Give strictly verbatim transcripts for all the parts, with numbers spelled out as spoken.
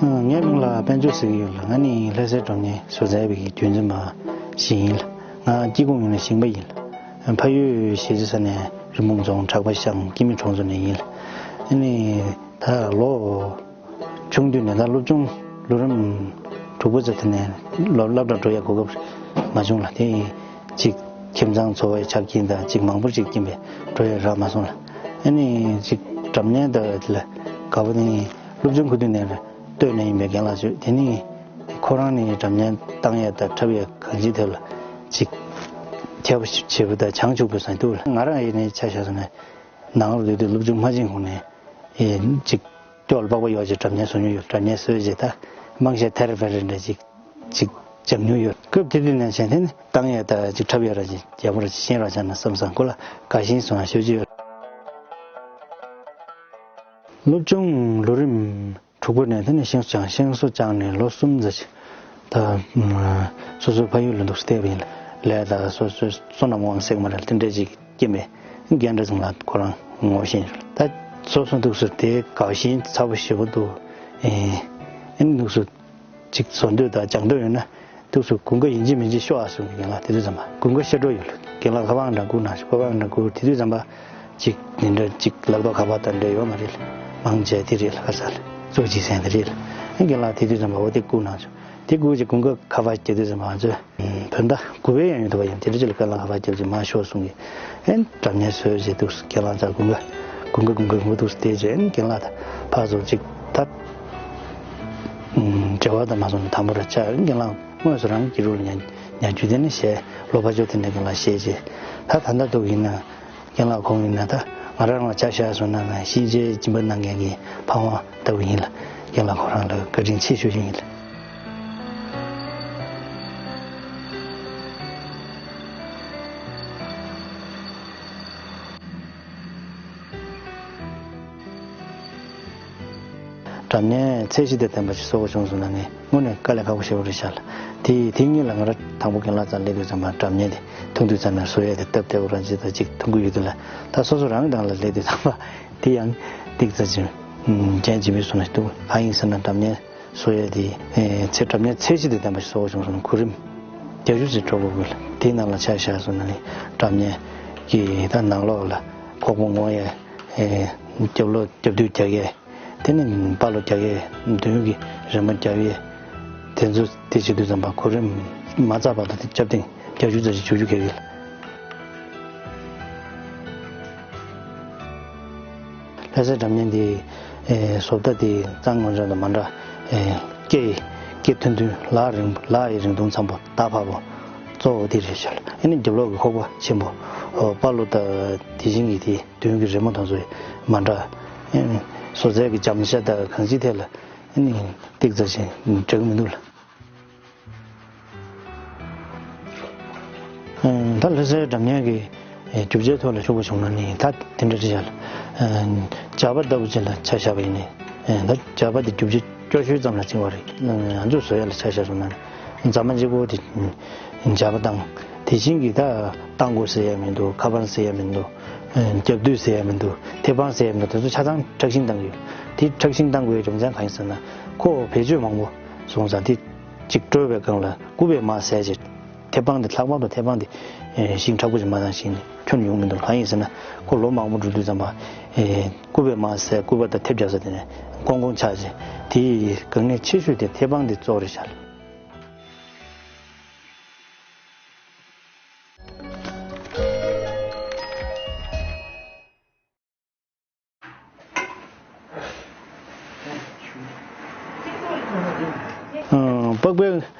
ངའི་མིང་ལ་དཔལ་འབྱོར་ཟེར་གྱི་ཡོད་ལ། ང་ནི་ལྷ་སའི་སྒྲུབ་གནས་ཟུར་འཛིན་པའི་རྒྱུན་འཛིན་པ་ཞིག་ཡིན་ལ། ང་སྐྱེ་ཁུངས་ཡིན་ན་ཞིང་པ་ཡིན་ལ། ཕ་ཡུལ་གཞིས་རྩེ་ས་གནས་རི་མོ་རྫོང་གྲགས་པ་ཤང་སྐྱེ་དམན་གྲོང་ཚོ་ནས་ཡིན་ལ། ཨ་ནི་ད་ལོ་ཆུང་དུས་ནས། ད་སློབ་ཆུང་ལོ་རིམ་དྲུག་པ་ཙམ་དེ་ནས་སློབ་སློབ་གྲྭར་འགྲོ་ཡ་གོ་སྐབས་མ་བྱུང་ལ། དེ་ཡིན་ཅིག་ཁྱིམ་ཚང་འཚོ་བའི་ཆ་རྐྱེན་དང་ཅིག་མང་པོ་ཅིག་རྐྱེན་པས་འགྲོ་ཡ་རག་མ་སོང་ལ། ཨ་ནི་ཅིག་སྒྲུབ་གནས་དང་དེ་ལ་དགའ་པོ་ནི་སློབ་ཆུང་ཁུ་དུས་ནས་ལྟོས་ནས་ཡིན་པའི་རྒན་ལགས་ཚོས། དེ་ནི་ཁོ་རང་ནི་སྒྲུབ་གནས་བཏང་ཡ་དང་འཁྲབ་ཡ་གང་ཅིའི་ཐད་ལ་ཅིག་མཁས་པོ་ཞེ་པོ་དང་བྱང་ཆུབ་པོ་ཟེར་འདུག་ལ། ང་རང་ཡིན་ནའི་ཆ་བཞག་སོང་ན་ནང་ལ་སྡོད་དུས་སློབ་ཆུང་མ་ཕྱིན་གོང་ནས་ཨེ་ཅིག་སྐྱོ་ལ་པགས་པ་ཡོད་ཅིག་སྒྲུབ་གནས་བཟོ་མྱོང་ཡོད། སྒྲུབ་གནས་བཟོས་རྗེས་ད་དམངས་གཞས་ཐེ་རེ་བེ་རེ་འདྲ་ཅིག་ཅིག་སྦྱང་མྱོང་ཡོད། སྐབས་དེ་དུས་ནས་བྱས་དེ་ནི་བཏང་ཡས་དང་ཅིག་འཁྲབ་ཡས་ར་ཅིག་ཡག་པོ་ར་ཅིག་ཤེས་རོགས་བྱས་ན་བསམ་བསམ་ཁོ་ལ་དགའ་ཞེན་བཟོ་ཡ་ཤོད་ཀྱི་ཡོད། སློབ་ཆུང་ལོ་རིམ་དྲུག་པ་ནས་དེ་ནས་ཤིང་བཟོ་སྦྱངས། ཤིང་བཟོ་སྦྱངས་ནས་ལོ་གསུམ་ཙམ་ཅིག་ད་སོ་སོའི་ཕ་ཡུལ་ལ་འདུག་སེ་བསྡད་པ་ཡིན་ལ། ལས་དང་སོ་སོའི་བསོད་ནམས་དབང་ཟེར་གི་མ་རེད། དེ་འདྲ་ཅིག་རྐྱེན་པས་རྒན་བཀྲ་ཚང་ལགས་ཁོ་རང་ངོ་ཤེས་རེད། ད་སོ་སོ་འདུག་སེ་དེ་དགའ་ཞེན་ཚ་པོ་ཞེ་པོ་འདུག་ཨེ་ཨེ་འདུག་སེ་ཅིག་བཟོ་འདོད་དང་སྦྱང་འདོད་ཡོད་ན་འདུག་སེ་དགུན་ཁ་ཡིན་གཅིག་མིན་གཅིག་ཤོག་ཨ་གསུང་གི། རྒན་ལགས་དེ་དུས་ཙམ་པ་དགུན་ཁ་ཤར་འགྲོ་ཡོད་ལ། རྒན་ལགས་ཁ་པར་འདྲ་བསྐུར་གནང་ཞིག་ཁ་པར་འདྲ་བསྐུར། དེ་དུས་ཙམ་པ་ཅིག་འདི་འདྲ་ཅིག་ལག་ཐོག་ཁ་པར་དང་འདྲ་ཡོད་མ་རེད་ལ། མང་ཆེ་དེ་རེད་ལ། ཁ་སང་ལ་གཙོ་ཆེ་ཟེར་དེ་རེད་ལ། ཨེ་རྒན་ལགས་དེ་དུས་ཙམ་པ་འོ་དེ་བསྐུར་གནང་བྱུང་། དེ་བསྐུར་རྗེས་དགུན་ཁ་ཁ་པར་རྒྱག་དུས་ཙམ་པ་ང་ཚོས་བོད་ཟླ་དགུ་པའི་ཡང་ཡོད་འདུག་པ། ཡང་དེ་འདྲ་ཅིག་ལ་རྒན་ལགས་ཁ་པར་རྒྱབ་རྗེས་མར་ཤོག་གསུང་གི། ཨེ་སྒྲུབ་གནས་བཟོས་རྗེས་འདུག་སེ་རྒན་ལགས་ཚོ་དགུན་ཁ་དགུན་ཁ་དགུན་ཁ་དགུན་ཁ་འདུག་སེ་བསྡད་རྗེས་ཨེ་རྒན་ལགས་དང་ཕར་ཚུར་ཅིག་ད་འབྲེལ་བ་དང་མ་སོང་ནས་དམ་པོ་ར་ཆགས། རྒན་ལགས་དངོས་སུ་རང་གི་རུ་ལ་ཉ་ཉ་རྒྱུ་དེ་ནི་བཤད། ལོ་ཕ་ཇོ་དེ་འདྲ་རྒན་ལགས་བཤད་རྗེས་ད་ད་ལྟ་འདུག་ཡིན་ན། རྒན་ལགས་ཁོང་ཡིན་ན་ད་ང་རང་ལ་ཆ་བཞག་སོང་ན་ན་གཤིན་རྗེའི་སྦྱིན་པ་གནང་མཁན་གྱི་ཕ་བོང་ལྟ་བུ་ཡིན་ལ། རྒན་ལགས་ཁོ་རང་ལ་བཀའ་དྲིན་ཆེ་ཞུ་རྒྱུ་ཡིན་ལ། སྒྲུབ་གནས་ཚད་གཞི་དང་ལྡན་པ་ཞིག་བཟོ་དགོས་བྱུང་སོང་ན་ནི་དངོས་གནས་དཀའ་ལས་ཁག་པོ་ཞེ་པོ་རེད་ཤག་ལ། དེ་དེ་གཉིས་ལ་ང་རང་དང་པོ་རྒན་ལགས་རྩར་སླེབས་དུས་ཙམ་པ་སྒྲུབ་གནས་དེ་མཐོང་དུས་ཙམ་ནས་བཟོ་ཡས་དེ་སྟབས་བདེ་པོ་རང་ཅིག་དང་ཅིག་མཐོང་གི་ཡོད་དུས་ལ། ད་སོ་སོ་རང་སྒང་ལ་སླེབས་དུས་ཙམ་པ་དེ་ཡང་ཏིག་ཙམ་ཅིག་འགན་ལྗིད་པོ་བཟོ་ན་འདུག་གང་ཡིན་ཟེར་ན་སྒྲུབ་གནས་བཟོ་ཡས་དེ་ཚད་སྒྲུབ་གནས་ཚད་གཞི་དང་ལྡན་པ་ཞིག་བཟོ་དགོས་བྱུང་སོང་ན་གོ་རིམ་བརྒྱད་ཅུ་ཙམ་འགྲོ་དགོས་ཀྱི་ལ། དེའི་ནང་ལ་ཆ་བཞག་སོང་ན་ནི་སྒྲུབ་གནས་ཀྱི་ད་ནང་ལོགས་ལ་ཁོག་པ་སྔོག་ཡས། རྒྱབ་ལོགས་རྒྱབ་མདུད་རྒྱག་ཡས། དེ་ནས་དཔའ་ལོ་རྒྱག་ཡས། མདུན་གྱི་རི་མོ་རྒྱག་ཡས། དེ་ཚོ་དེ་བྱེད་དུས་ཙམ་པ་གོ་རིམ་མ་ཚར་བར་དུ་དེ་རྒྱབ་སྟེང་བརྒྱད་ཅུ་ཙམ་ཞིག་འཇུག་རྒྱུ་གལ་ཆེ། ལྷ་སའི་སྒྲུབ་གནས་འདི་བཟོ་ལྟ་དེ་གཙང་ངོ་ཅན་དང་མ་འདྲ། སྐེ་སྐེ་མཐོན་མཐོན། ལག་རིང་ལག་ཡི་རིང་ཐུང་འཚམ་པོ། ད་ཕར་པོ་གཙོ་བོ་དེ་རེད་ཤག་ཨ་ནི་རྒྱབ་ལོགས་ཀྱི་ཁོག་པ་ཆེན་པོ། དཔའ་ལོ་དང་དེ་བཞིན་གྱི་དེ། མདུན་གྱི་རི་མོ་དང་ཚོ་མ་འདྲ། ཨེ་ནི་བཟོ་རྩལ་གྱི་འཇམ་ཤ་དང་གང་ཅིའི་ཐད་ལ་ཨེ་ནི་ཏིག་ཙམ་ཞིག་འདྲ་གི་མི་འདུག་ལ། ཨེ་ད་ལྷ་སའི་སྒྲུབ་གནས་ཀྱི་ཨེ་རྒྱུ་ཆའི་ཐོག་ལ་ཞུགས་པ་བྱུང་ན་ནི་ད་དེ་འདྲ་ཅིག་བྱ་ལ། ཨེ་ཇག་པ་ལྟ་བུ་ཅིག་ལ་ཆ་བཞག་པ་ཡིན་ནའི་ཨེ་ད་ཇག་པ་དེ་རྒྱུ་ཆ་སྐྱོ་ཤོས་ཙམ་ལ་བྱིང་བ་རེད། ང་ཚོས་བཟོ་ཡ་ལ་ཆ་བཞག་སོང་ན་ནི་རྫ་མ་གཅིག་པོ་དེ་ཇག་པ་བཏང་། དེ་བཞིན་གྱི་ད་རྟ་མགོ་ཟེར་ཡ་མི་འདུག་ཁ་པར་ཟེར་ཡ་མི་འདུག་རྒྱབ་མདུད་ཟེར་ཡ་མི་འདུག་མཐེབ་པང་ཟེར་ཡ་མི་འདུག་དེ་ཚོ་ཆ་ཚང་ཁྲག་ཤིང་བཏང་གི་ཡོད། དེ་ཁྲག་ཤིང་བཏང་དགོས་ཡའི་རྒྱུ་མཚན་གང་ཡིན་ཟེར་ན། ཁོ་བེད་སྤྱོད་མང་པོ་སོང་ཙང་དེ་གཅིག་དཀྲོལ་བའི་སྒང་ལ་སྐུད་པས་མར་བཟས་རྗེས་མཐེབ་པང་དེ་ལྷག་པར་དུ་མཐེབ་པང་དེ་ཤིང་མཁྲེགས་པོ་ཅིག་མ་བཏང་ཞིང་ནས་ཁྱོན་ཡོང་མི་འདུག་གང་ཡིན་ཟེར་ན་ཁོ་ལོ་མང་པོ་འགྲོ་དུས་ཙམ་པ་སྐུད་པས་མར་བཟས། སྐུད་པ་དང་མཐེབ་རྒྱག་ས་དེ་ནས་ཀོང་ཀོང་ཆགས་རྗེས་དེའི་དཀའ་ངལ་ཆེ་ཤོས་དེ་མཐེབ་པང་དེ་གཙོ་བོ་རེད་ཤག་ཨ་པགས་པའི་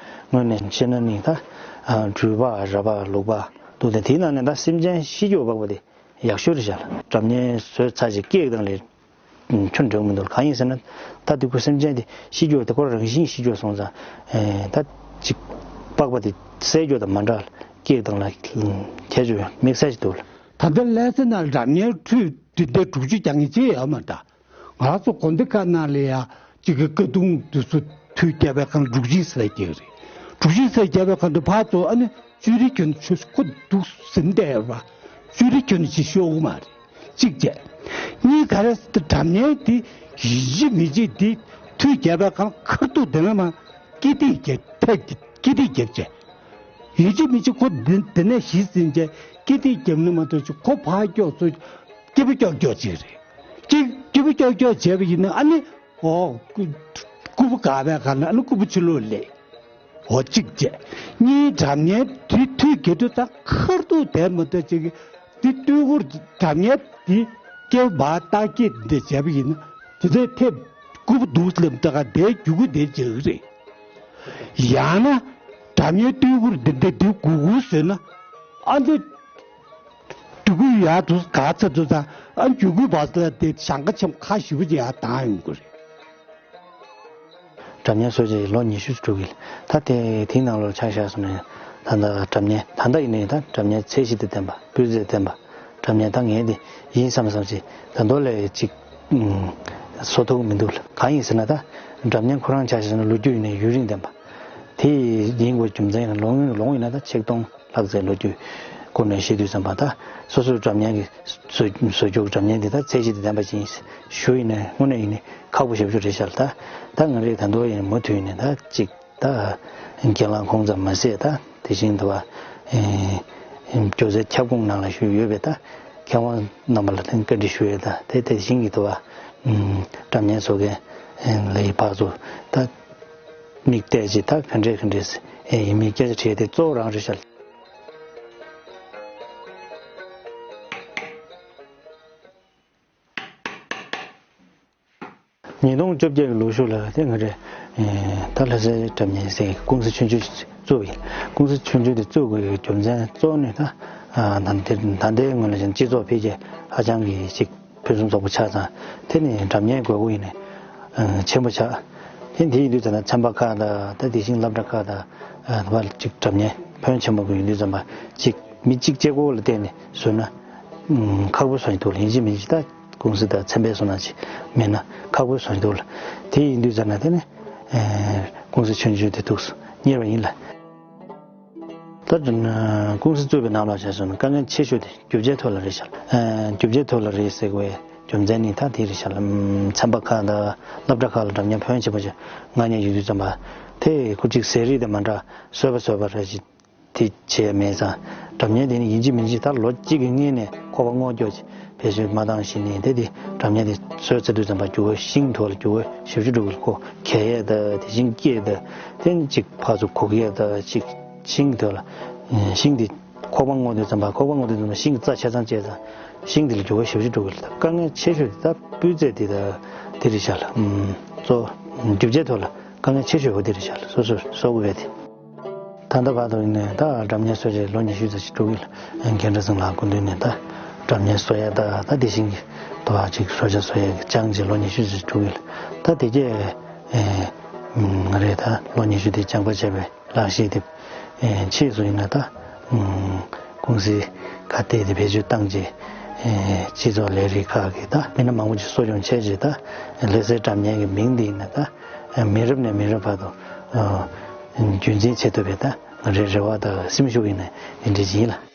ངོས་ནས་བཤད་ན་ནི་ད་ཨ་འགྲུལ་པ་ར་པ་ལུག་པ་འདུག་སྟེ། དེའི་ནང་ནས་ད་སེམས་ཅན་ཤི་སྐྱོ་པགས་པ་དེ་ཡག་ཤོས་རེད་ཤག་ལ། སྒྲུབ་གནས་བཟོས་ཚར་རྗེས་སྐྱེ་སྟངས་ལས་ཁྱོན་འགྲོ་མི་འདུག་གང་ཡིན་ཟེར་ན་ད་དེ་ཁོ་སེམས་ཅན་དེ་ཤི་སྐྱོ་དེ་ཁོ་རང་བཞིན་ཤི་སྐྱོ་སོང་ཙང་ཨེ་ད་ཅིག་པགས་པ་དེ་བསད་སྐྱོ་དང་མ་འདྲ་སྐྱེ་སྟངས་ལ་ཁྱད་ཆོས་དམིགས་བསལ་ཞིག་འདུག་ལ། ད་ལྟ་ལྷ་ས་ནང་སྒྲུབ་གནས་ཁྲུས་དུས་དེ་དྲུག་ཅུ་བརྒྱ་ངེས་ཅན་ཡོད་མ་རེད། ང་ཚོ་དགོན་སྡེ་ཁག་ནང་ལ་ཡ་གཅིག་གི་ཀ་གདུང་དུ་སུ་ཁྲུས་བརྒྱབ་པའི་ཁང་དྲུག་ཅུའི་ས་རྒྱག་རེད། དྲུག་ཅུའི་ས་རྒྱག་པའི་ཁང་དུ་ཕར་ཚུར་ཨ་ནི་བཅུ་རེ་གྱོན་ཆུ་ཁོ་འདུག་ཟིན་བསྡད་ཡོད་པ། བཅུ་རེ་གྱོན་ཅི་ཤོག་གི་མ་རེད། གཅིག་བྱས། གཉིས་ག་རེ་ཟེར་ན་སྒྲུབ་གནས་དེ་ཡིན་གཅིག་མིན་གཅིག་དེ་དུས་ ཐུག་བརྒྱབ་པའི་སྒང་ཁ་ཐུག་དེ་ནས་མར་ཀི་ཏི་རྒྱབ་ཐད་ཀི་ཏི་རྒྱབ་བྱས། ཡིན་གཅིག་མིན་གཅིག་ཁོ་འདི་འདི་ནས་གཞི་ཟིན་བྱས་ཀི་ཏི་རྒྱབ་ནས་མ་གཏོགས་ཅིག་ཁོ་ཕར་ཀྱོག་ཚུར་སྐྱིད་པོ་ཀྱོག་ཀྱོག་ཅིག་རེད། ཅིག་སྐྱིད་པོ་ཀྱོག་ཀྱོག་བྱས་པ་ཡིན་ན་ཨ་ནི་ཨོ་ཀུ་ཀུ་པ་འགག་པའི་སྒང་ལ་ཨ་ནི་ཀུ་པ་ཕྱི་ལོགས་སླེབས། འོ་གཅིག་བྱས། གཉིས་སྒྲ་སྙན་དེ་ཐུག་གི་འདུག་ད་ཁ་ཐུག་དེ་མ་གཏོགས་ཅིག་འདི་སྟོད་ཁུར་སྒྲ་སྙན་འདི་སྐྱེ་བ་རྟགས་སྐྱེས་འདི་བྱས་པ་ཡིན་ན་དེ་ཚོའི་ཐེབས་རྐུབ་འདུག་སླེབས་ད་ག་དེའི་རྒྱུ་གུ་དེ་འཇག་གི་རེད། ཡང་ན་སྒྲ་སྙན་སྟོད་ཁུར་འདི་འདི་འདི་གུ་གུ་བཟོས་ན་ཨ་འདི་འབྲུ་གུ་ཡར་འདུག་ག་ཚ་འདུག་ད་ཨ་འཇུ་གུ་བ་ལ་དེ་ཞང་ཁ་ཆེམ་ཁ་ཞིབ་པོ་ཅིག་ཡར་བཏང་ཡོང་གི་རེད། སྒྲ་སྙན་སོ་བྱས་ལོ་ཉི་ཤུ་འགྲོ་གི། ད་དེ་དེའི་ནང་ལོགས་ཆ་བཞག་སོང་ན་ད་ལྟ་སྒྲ་སྙན་ད་ལྟ་ཡིན་ནའི་ད་སྒྲ་སྙན་ཚད་གཞི་དང་ལྡན་པ་སྤུས་ཚད་ལྡན་པ་སྒྲ་སྙན་ད་ངས་དེ་ཡིན་བསམ་བསམ་ཅིག་ད་མདོ་ལས་ཅིག་ཨུམ་བཟོ་ཐུབ་མི་འདུག་ལ། གང་ཡིན་ཟེར་ན་ད་སྒྲ་སྙན་ཁོ་རང་ཆ་བཞག་ན་ལོ་རྒྱུས་ཡིན་ནའི་ཡུན་རིང་ལྡན་པ་དེ་ཡིན་དགོས་རྒྱུ་མཚན་ཡིན་ན་ལོ་ལོ་ཡིན་ན་ད་ཆིག་སྟོང་ལྷག་ཙམ་ལོ་རྒྱུས་སྐོར་ནས་བཤད་དུས་ཙམ་པ་ད་སོ་སོའི་སྒྲ་སྙན་གྱི་བཟོ་བཟོ་རྒྱུ་སྒྲ་སྙན་འདི་ད་ཚད་གཞི་དང་ལྡན་པ་ཅིག་ཡིན་ཞུ་ཡིན་ནའི་དངོས་གནས་ཡིན་ནའི་ཁག་པོ་ཞེ་པོ་ཅིག་རེད་ཤག་ལ། ད་ད་ང་རེས་ད་དུང་ཡིན་མུ་མཐུད་ཡིན་ནའི་ད་ཅིག་ད་རྒན་ལགས་ཁོང་ཙམ་མ་ཟད་ད་དེ་བཞིན་དུ་བ་སྒྱུ་རྩལ་ཁྱབ་ཁོངས་ནང་ལ་ཞུགས་ཡོད་པའི་ད་མཁས་དབང་རྣམ་པ་ལ་ད་བཀའ་འདྲི་ཞུ་ཡས་ད་དེ་དེ་བཞིན་གྱི་དུ་བ་སྒྲ་སྙན་བཟོ་མཁན་ལ་ཡི་བར་དུ་ད། དམིགས་གཏད་ཅིག་ད་ག་འདྲས་ག་འདྲས་ཨེ་ཡིན་མིན་སྐད་ཆ་དྲིས་ཏེ་གཙོ་བོ་རང་རེད་ཤག་ཉིས་སྟོང་བཅོ་བརྒྱད་ཀྱི་ལོ་ཤུགས་ལ་དེ་ང་རེ་ད་ལྷ་སའི་སྒྲ་སྙན་ཟེར་ཀུང་སི་ཆུང་ཆུང་བཙུགས་ཡིན། ཀུང་སི་ཆུང་ཆུང་དེ་བཙུགས་དགོས་ཀྱི་རྒྱུ་མཚན་གཙོ་བོ་ནི་ད་ད་ལྟའི་ངོས་ལ་ཡང་སྤྱི་ཚོགས་འཕེལ་རྒྱས་ཧ་ཅང་གི་ཅིག་ཕུན་སུམ་ཚོགས་པོ་ཆགས་ཙང་དེ་ནི་སྒྲ་སྙན་དགོས་མཁོ་ཡིན་ནས་ཆེན་པོ་ཆགས། དེ་འདི་ཡིན་དུས་ཙམ་ན་ཚན་པ་ཁག་དང་ད་དེ་བཞིན་སློབ་གྲྭ་ཁག་དང་ཨ་ད་ཅིག་སྒྲ་སྙན་ཕོན་ཆེན་པོ་ཡིན་དུས་ཙམ་པ་ཅིག་མི་གཅིག་གཅིག་པོ་ལ་བརྟེན་ནས་བཟོས་ན་ཁག་པོ་བཟོ་ཡི་འདུག་ཡིན་གཅིག་མིན་གཅིག་ད་ཀུང་སི་དང་ཚན་པའི་སོ་ན་ཅིག་མེད་ན་ཁག་པོ་བཟོ་ཡི་འདུག་ལ། དེ་ཡིན་དུས་ཙམ་ན་དེ་ནི་ཀུང་སི་ཆུང་ཆུང་དེ་འདུག་གཉེར་བ་ཡིན་ལ། ད་ཀུང་སི་བཙུགས་པའི་ནང་ལ་བྱས་སོང་ན་དཀའ་ངལ་ཆེ་ཤོས་དེ་རྒྱུ་ཆའི་ཐོག་ལ་རེད་ཤག་རྒྱུ་ཆའི་ཐོག་ལ་རེད་ཟེར་དགོས་རྒྱུ་མཚན་ནི་ད་དེ་རེད་ཤག་ཚན་པ་ཁག་དང་སློབ་གྲྭ་ཁག་ལ་སྒྲ་སྙན་ཕོན་ཆེན་པོ་ཞིག་མངགས་ཉེན་ཡོད་དུས་ཙམ་པ་དེ་ཁོ་གཅིག་ཟས་རིགས་དང་མ་འདྲ་བཟོས་པ་བཟོས་པ་རེད་ཅིག་དེ་བྱས་མེད་ཙང་སྒྲ་སྙན་དེ་ནི་ཡིན་གཅིག་མིན་གཅིག་ད་ལོ་གཅིག་གི་སྔོན་ནས་ཁོ་པ་སྔོག་སྐྱོག་ཅིག་བེད་སྤྱོད་མ་བཏང་ཞིག་ནས་དེ་དེ་སྒྲ་སྙན་དེ་བཟོས་ཚར་དུས་ཙམ་པ་རྒྱུ་བ་ཤིང་ཐོག་ལ་རྒྱུ་བ་ཞེ་པོ་ཅིག་འགྲོ་གི་ལ་ཁོ་གས་ཡས་དང་དེ་བཞིན་སྐྱེས་དང་དེ་ནི་གཅིག་ཕར་ཚུར་གུག་ཡས་དང་གཅིག་ཤིང་དེ་ལ་ཤིང་དེ་ཁོག་པ་སྔོག་དུས་ཙམ་པ་ཁོག་པ་སྔོག་དུས་ཙམ་པ་ཤིང་གི་རྩ་ཆ་ཚང་བཅད་ཙང་ཤིང་དེ་ལ་རྒྱུ་བ་ཞེ་པོ་ཅིག་འགྲོ་གི་ལ་དཀའ་ངལ་ཆེ་ཤོས་དེ་ད་སྤུས་ཚད་དེ་དང་དེ་རེད་ཤག་ལ་གཙོ་བོ་རྒྱུ་ཆའི་ཐོག་ལ་དཀའ་ངལ་ཆེ་ཤོས་འོ་དེ་རེད་ཤག་ལ་སོ་སོས་བཟོ་དགོས་པས་དེ། ད་ལྟ་བར་དུ་ཡིན་ནའི་ད་སྒྲ་སྙན་བཟོ་བྱས་ལོ་ཉི་ཤུ་ཙམ་ཞིག་འགྲོ་གི་ལ་རྒན་བཀྲ་ཚང་ལགས་སྐུ་མདུན་ནས་ད་སྒྲ་སྙན་བཟོ་ཡ་ད་ད་དེ་བཞིན་གྱི་དུ་བ་ཅིག་བཟོ་བྱ་བཟོ་ཡ་གི་སྦྱངས་བྱས་ལོ་ཉི་ཤུ་ཙམ་ཞིག་འགྲོ་གི་ལ་ད་དེ་གས་ང་རེད་ད་ལོ་ཉི་ཤུ་དེ་སྦྱངས་པ་བྱས་པའི་ལག་ཤེས་དེ་ཕྱིས་སུ་ཡིན་ན་ད་ཀུང་སི་ཁ་གཏད་དེ་བེད་སྤྱོད་བཏང་རྗེས་སྤྱི་ཚོགས་ལས་རིགས་ཁག་གི་ད་མི་སྣ་མང་པོ་ཅིག་གསོ་སྐྱོང་བྱས་རྗེས་ད་ལྷ་སའི་སྒྲ་སྙན་གྱི་མིང་དེ་ཡིན་ན་ད་མི་རབས་ནས་མི་རབས་བར་དུ་རྒྱུན་འཛིན་བྱེད་ཐུབ་པའི་ད་ང་རའི་རེ་བ་དང་སེམས་ཤུགས་ཡིན་ན་དེ་འདྲ་ཅིག་ཡིན་ལ།